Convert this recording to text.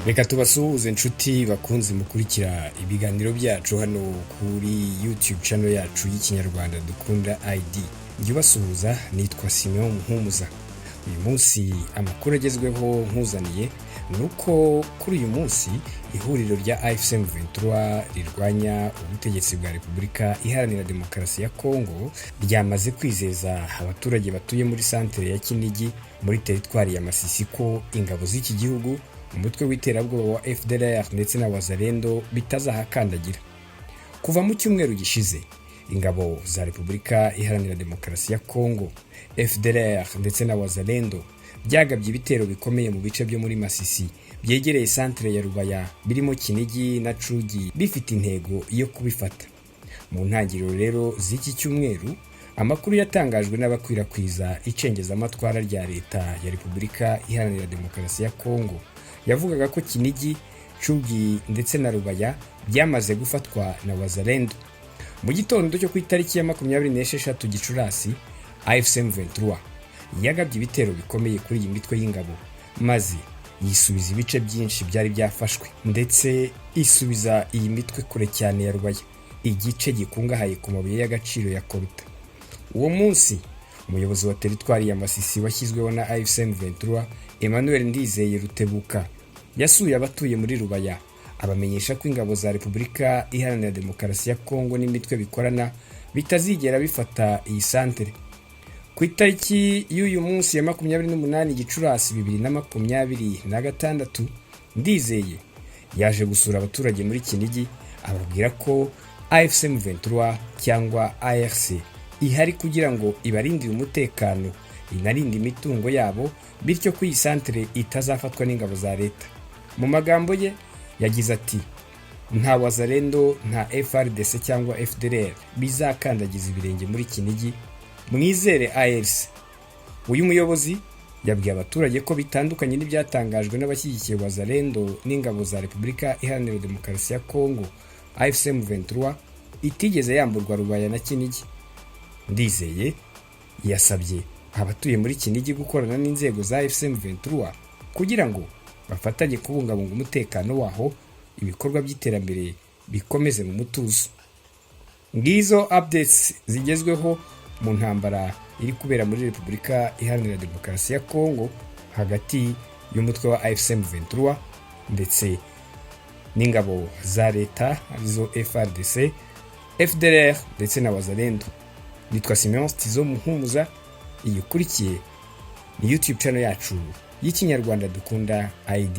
Reka tubasuhuze, inshuti bakunze mukurikira ibiganiro byacu hano kuri YouTube channel yacu y'Ikinyarwanda Dukunda ID. Njye ubasuhuza nitwa Simeon Muhumuza. Uyu munsi amakuru agezweho nkuzaniye ni uko kuri uyu munsi ihuriro rya AFC M23 rirwanya ubutegetsi bwa Repubulika Iharanira Demokarasi ya Kongo ryamaze kwizeza abaturage batuye muri santere ya Kinigi muri teritwari ya Masisi ko ingabo z'iki gihugu, umutwe w'iterabwoba wa FDLR ndetse na Wazalendo bitazahakandagira. Kuva mu cyumweru gishize, ingabo za Repubulika Iharanira Demokarasi ya Kongo, FDLR ndetse na Wazalendo byagabye ibitero bikomeye mu bice byo muri Masisi byegereye santere ya Rubaya, birimo Kinigi na Cugi, bifite intego yo kubifata. Mu ntangiriro rero z'iki cyumweru, amakuru yatangajwe n'abakwirakwiza icengezamatwara rya leta ya Repubulika Iharanira Demokarasi ya Kongo yavugaga ko Kinigi, Cugi ndetse na Rubaya byamaze gufatwa na Wazalendo. Mu gitondo cyo ku itariki ya 26 Gicurasi, AFC M23 yagabye ibitero bikomeye kuri iyi mitwe y'ingabo, maze yisubiza ibice byinshi byari byafashwe, ndetse isubiza iyi mitwe kure cyane ya Rubaya, igice gikungahaye ku mabuye y'agaciro ya coltan. Uwo munsi, umuyobozi wa teritwari ya Masisi washyizweho na AFC M23, Emmanuel Ndizeye Rutebuka, yasuye abatuye muri Rubaya, abamenyesha ko ingabo za Repubulika Iharanira Demokarasi ya Kongo n'imitwe bikorana bitazigera bifata iyi santere. Ku itariki y'uyu munsi ya 28 Gicurasi 2026, Ndizeye yaje gusura abaturage muri Kinigi, ababwira ko AFC M23 cyangwa ARC ihari kugira ngo ibarindire umutekano, inarinde imitungo yabo, bityo ko iyi santere itazafatwa n'ingabo za leta. Mu magambo ye yagize ati: "Nta Wazalendo, nta FARDC cyangwa FDLR bizakandagiza ibirenge muri Kinigi, mwizere ARC." Uyu muyobozi yabwiye abaturage ko bitandukanye n'ibyatangajwe n'abashyigikiye Wazalendo n'ingabo za Repubulika Iharanira Demokarasi ya Kongo, AFC M23 itigeze yamburwa Rubaya na Kinigi. Ndizeye yasabye abatuye muri Kinigi gukorana n'inzego za AFC M23 kugira ngo bafatanye kubungabunga umutekano waho, ibikorwa by'iterambere bikomeze mu mutuzo. Ngizo updates zigezweho mu ntambara iri kubera muri Repubulika Iharanira Demokarasi ya Kongo hagati y'umutwe wa AFC M23 ndetse n'ingabo za leta, arizo FARDC, FDLR ndetse na Wazalendo. Nitwa Simeon Stizo Muhumuza. Iyi ukurikiye ni YouTube channel yacu y'Ikinyarwanda Dukunda ID.